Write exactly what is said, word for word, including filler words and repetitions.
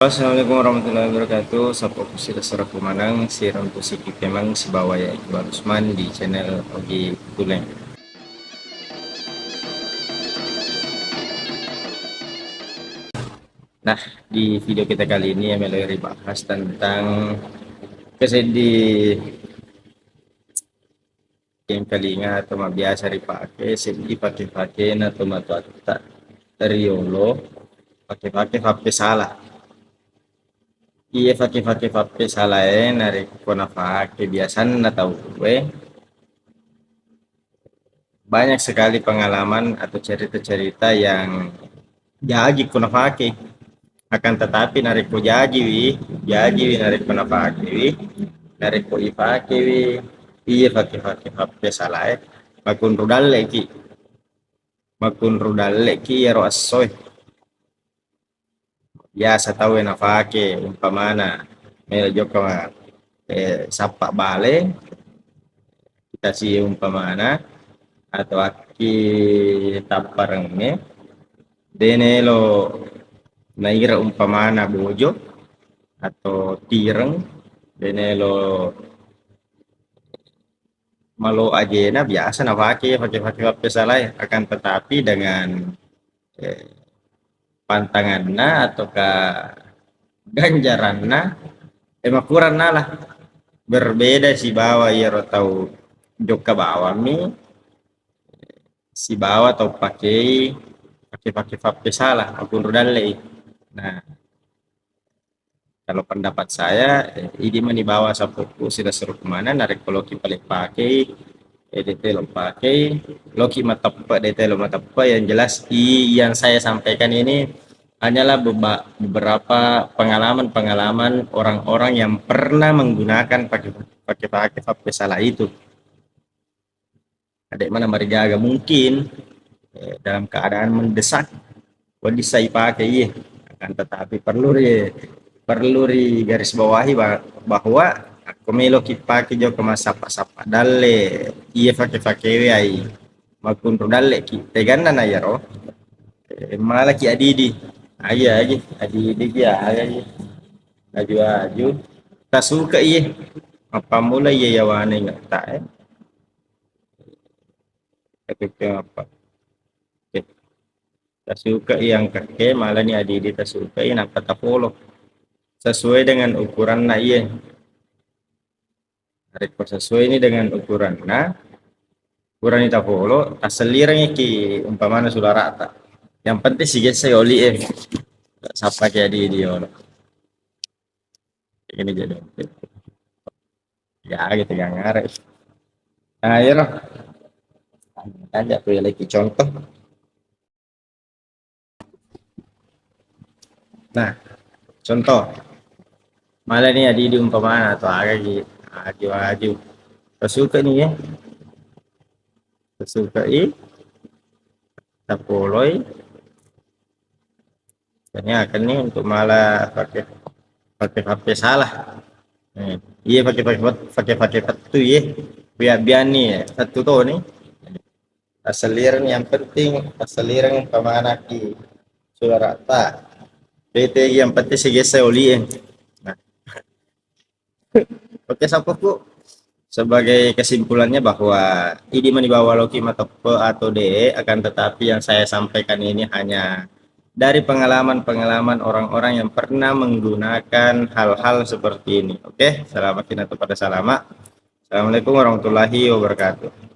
Assalamualaikum warahmatullahi wabarakatuh. Sappo ku sira-sira kumanang, sirang ku siki pemang sibawa ya Iqbal Usman di channel Ogi Tuleng. Nah, di video kita kali ini ya meloi ribahas tentang keseddi engkalinga atau mabiasa ripake seddi fake-fakena tomatoatta riolo, fake-fake fappesala. Iye fake-fake fappesalae narekko nafake biasanna tauwe, banyak sekali pengalaman atau cerita-cerita yang jaji ko nafake. Akan tetapi narekko jajiwi, jajiwi narekko nafakewi, narekko ifakewi, iye fake-fake fappesalae, makunru dalleki. Makunru dalleki iyaro essoe. Biasa tauwe nafake, umpamana melo jokka, eh, sappa bale, kita si umpamana, atau akki tapparengnge, denelo naira umpamana bojo atau tireng, denelo malo ajena biasa nafake, fake-fake fappesalae, akan tetapi dengan, eh, pantanganna atau ka ganjaranna, eh, makuranna lah. Berbeda sibawa iyaro tau jokka bawammi sibawa tau pakei fake-fake fappesala, makunru dallei. Nah, kalau pendapat saya, eh, idi mani bawa sappo ku sira-sira kumanang, narekko loki pale pakei, eh, de telo pakei, loki mateppe, de telo mateppe, yang jelas i-, yang saya sampaikan ini hanyalah beba-, beberapa pengalaman-pengalaman orang-orang yang pernah menggunakan fake-, fake-fake fappesala itu. Adeq mana marigaga mungkin, eh, dalam keadaan mendesak, wedding sai pake iye. Akan tetapi perlu ri, perlu ri garis bawahi ba-, bahwa akko meloki pake jokka massappa-sappa dalle, iye fake-fakewe ai makunru dalleki, teganna na iyaro, eh, malaki adidi. Aja aja, adidi ki aga ki. Aju-aju. Tasuka iye. Mappammula iye yawane ngetta, eh. Ketuke apa? Oke. Tasuka iya engkakke, malani adidi tasuka iya, nappa tapolo sesuai dengan ukuranna iye. Narekko sesuai ni dengan ukuranna, ukurani tapolo, tassellirengki umpamana sularata. Yang penting sigessa oli e. Sappa ke adidi yolo. Ini jadi. Ya, gitu, gak ngarep. Nah, iya, roh. Tanya aku ya lagi contoh. Nah, contoh. Malani adidi umpamana atau aga gi, aju, aju. Tasuka ni ya. Tasuka i. Tapoloi. Ini akan ni untuk malah pakai, pakai H P salah. Eh, iya, pakai, pakai, pakai, pakai pettu, iya. Biar, biar ni, ya. Satu to ni. Asal liar ni yang penting, asal liar ni kemana ki suara tak. B T yang penting segesa oli, eh. Nah. Oke, sappoku. Sebagai kesimpulannya bahwa idi mani bawa loki mateppe atau de, akan tetapi yang saya sampaikan ini hanya dari pengalaman-pengalaman orang-orang yang pernah menggunakan hal-hal seperti ini. Oke, selamat kinato pada salama. Assalamualaikum warahmatullahi wabarakatuh.